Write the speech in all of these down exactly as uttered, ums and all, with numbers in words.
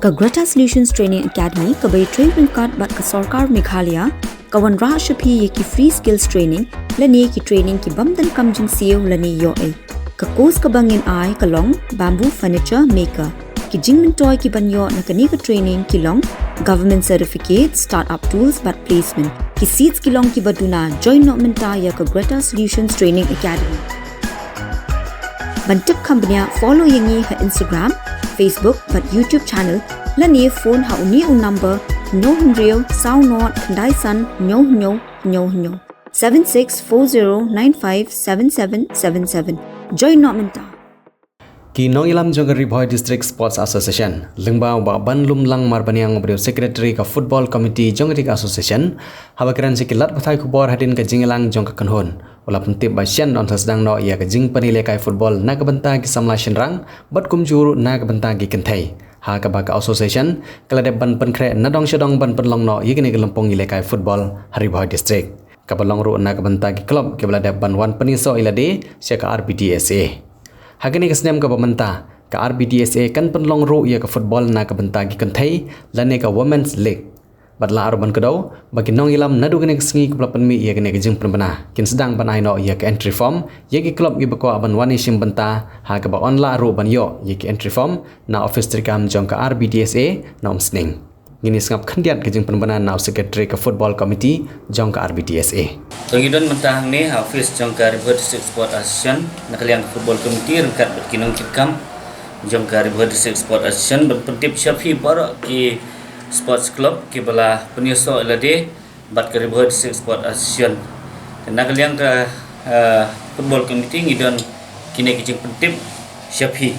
Ka Greta Solutions Training Academy kaba ïatrei ryngkat bad ka Sorkar Meghalaya ka wanrah sha phi ïa ki free skills training lane ki training ki bym donkam jingsiew lane ïoh ei. Ka course kaba ngin ai ka long Bamboo Furniture Maker. Ki jingmyntoi kiban ïoh na kane ka training ki long Government Certificate, Startup Tools bad Placement. Ki seats ki long kiba duna. Join noh mynta ïa ka Greta Solutions Training Academy. Ban tip kham bniah, follow ïa ngi ha Instagram, Facebook bad YouTube channel lane phone ha une u number: hynñiew hynriew saw nod khyndai san hynñiew hynñiew hynñiew hynñiew, seven six four zero nine five seven seven seven seven. Join noh mynta. Ki nongïalam jong ka Ri Bhoi District Sports Association, lyngba u Bah Banlumlang Marbaniang uba dei u Secretary ka Football Committee jong ka Association, haba kren sha ki lad pathai khubor hadien ka jingïalang jong ka kynhun, u la pyntip ba shen yn sa sdang noh ïa ka jingpynïalehkai football na ka bynta ki samla shynrang bad kumjuh ruh na ka bynta ki kynthei, ha kaba ka Association ka la dep ban pynkhreh na dong sha dong ban pynlong noh ïa kane ka lympung ïalehkai football ha Ri Bhoi District, kaba long ruh na ka bynta ki club kiba la dep ban wan pynïasoh ïa lade sha ka R B D S A. Ha kane ka snem kaba mynta, ka R B D S A kan pynlong ruh ïa ka football na ka bynta ki kynthei lane ka Women's League. Bad la ar ban kdew ba ki nongïalam naduh kane ka sngi kaba la pynmih ïa kane ka jingpynbna kin sdang ban ai noh ïa ka entry form ïa ki club kiba kwah ban wan ïashim bynta, ha kaba yn lah ruh ban ïoh ïa ki entry form na office treikam jong ka R B D S A na Umsning. Ngin ïa sngap khyndiat ka jingpynbna na u Secretary ka Football Committee jong ka R B D S A. To ngi don mynta hangne ha office jong ka Ri Bhoi District Sport Association na ka liang ka Football Committee ryngkat bad ki nongkitkam jong ka Ri Bhoi District Sport Association ban pyntip sha phi baroh ki sports club kiba la pynïasoh ïa lade bad ka Ri Bhoi District Sport Association. Na ka liang ka, eh, Football Committee ngi don kine ki jingpyntip sha phi.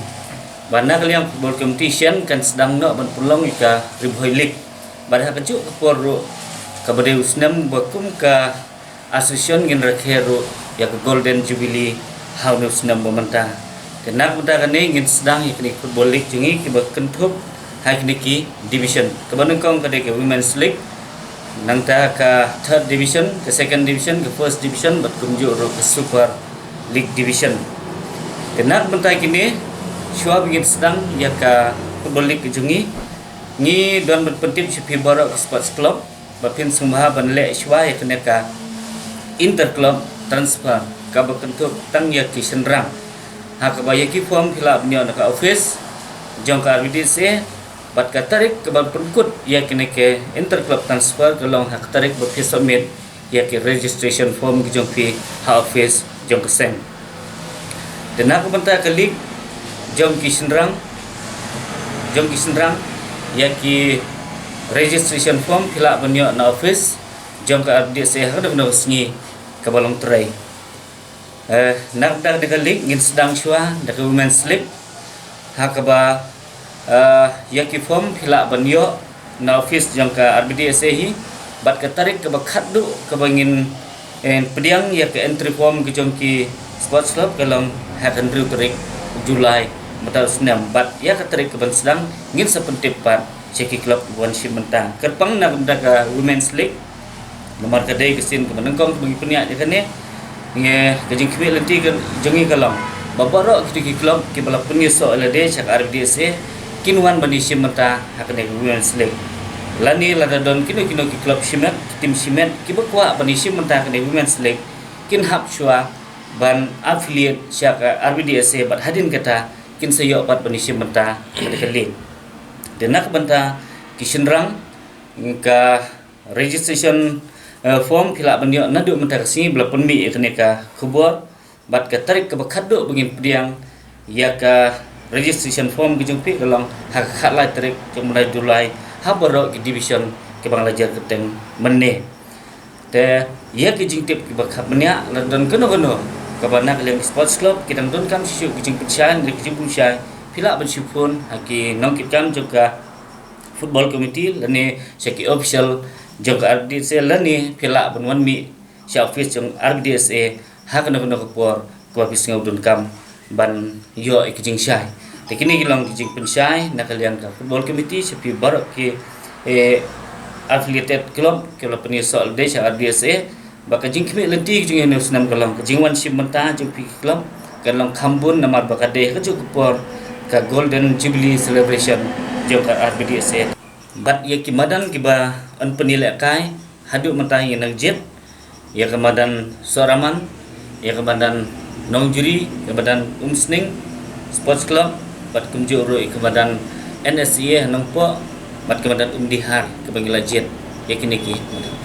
Ba na ka liang Football Committee shen kan sdang noh ban pynlong ïa ka Ri Bhoi League. Bad ha kajuh ka por ruh kaba dei u snem ba kum ka Association ngin rakhe ruh ïa ka Golden Jubilee ha une u snem ba mynta. Te na ka bynta kane ngin sdang ïa kine ki Football League jong ngi kiba kynthup ha kine ki division. Kaba nyngkong ka dei ka Women's League, nangta ka Third Division, ka Second Division, ka First Division bad kumjuh ruh ka Super League Division. Te na ka bynta kine, shuwa ba ngin sdang ïa ka Football League ka jong ngi, ngi don ban pyntip sha phi baroh ki sports club ba phin sngewbha ban leh shuwa ïa kane ka inter club transfer kaba kynthup tang ïa ki shynrang. Ha kaba ïa ki form phi lah ban ïoh na ka office jong ka R B D S A, bad ka tarik kaban pynkut ïa kane ka inter club transfer ka long ha ka tarik ba phi submit ïa ki registration form ki jong phi ha office jong ka seng. Te na ka bynta ka league jong ki shynrang, jong ki shynrang, ïa ki registration form phi lah ban ïoh na office jong ka R B D S A ha kano kano ka sngi kaba long trei. Eh, na ka bynta ka league ngin sdang shuwa da ka Women's League, ha kaba, eh, ïa ki form phi lah ban ïoh na office jong ka R B D S A hi, bad ka tarik kaba khatduh kaba ngin, eh, pdiang ïa ka entry form ka jong ki sports club ka long ha ka hynriew tarik July mynta u snem, bad ïa ka tarik kaban sdang ngin sa pyntip pat sha ki club kiba wan shim bynta. Kyrpang na ka bynta ka Women's League, namar ka dei ka sien kaba nyngkong kaba ngi pynïaid ïa kane, ngi, ka jingkhmih lynti ka jong ngi ka long ba baroh kito ki club kiba la pynïasoh ïa lade sha ka R B D S A kin wan ban ïashim bynta ha kane ka Women's League. Lane lada don kino kino ki club shimet, ki team shimet kiba kwah ban ïashim bynta ha kane ka Women's League, kin hap shuwa ban affiliate sha ka R B D S A bad hadien kata kin sa ïoh pat ban ïashim bynta ha kane ka league. Te na ka bynta ki shynrang, ka registration, eh, form phi lah ban ïoh naduh mynta ka sngi ba la pynmih ïa kane ka khubor, bad ka tarik kaba khatduh ba ngin pdiang ïa ka registration form ka jong phi ka long ha ka khatlai tarik jong u bnai July ha baroh ki division kiba nga la jer kyrteng mynne. Te ïa ki jingtip kiba kham bniah, lada don kano kano kaba na ka liang ki sports club ki dang donkam shisha ki jingpynshai ne ki jingpynshai, phi lah ban shu phone ha ki nongkitkam jong ka Football Committee lane sha ki official jong ka R B D S A lane phi lah ban wan mih sha office jong R B D S A ha kano kano ka por kaba phi sngew donkam ban ïoh ïa ki jingshai. Te kine ki long ki jingpynshai na ka liang ka Football Committee sha phi baroh ki, eh, affiliated club kiba la pynïasoh ïa lade sha R B D S A. Ba ka jingkhmih lynti ka jong ngi ha une u snem ka long ka jingwan shim bynta jong phi ki club ka long kham bun namar ba ka dei ha kajuh ka por ka Golden Jubilee Celebration jong ka R B D S A. Bad ïa ki madan kiba yn pynïalehkai haduh mynta ïa nang jied, ïa ka madan Sohraman, ïa ka madan Nongjri, ka madan Umsning Sports Club, bad kumjuh ruh ïa ka madan N S C A Nongpoh, bad ka madan Umdihar kaba ngi la jied ïa kine ki madan.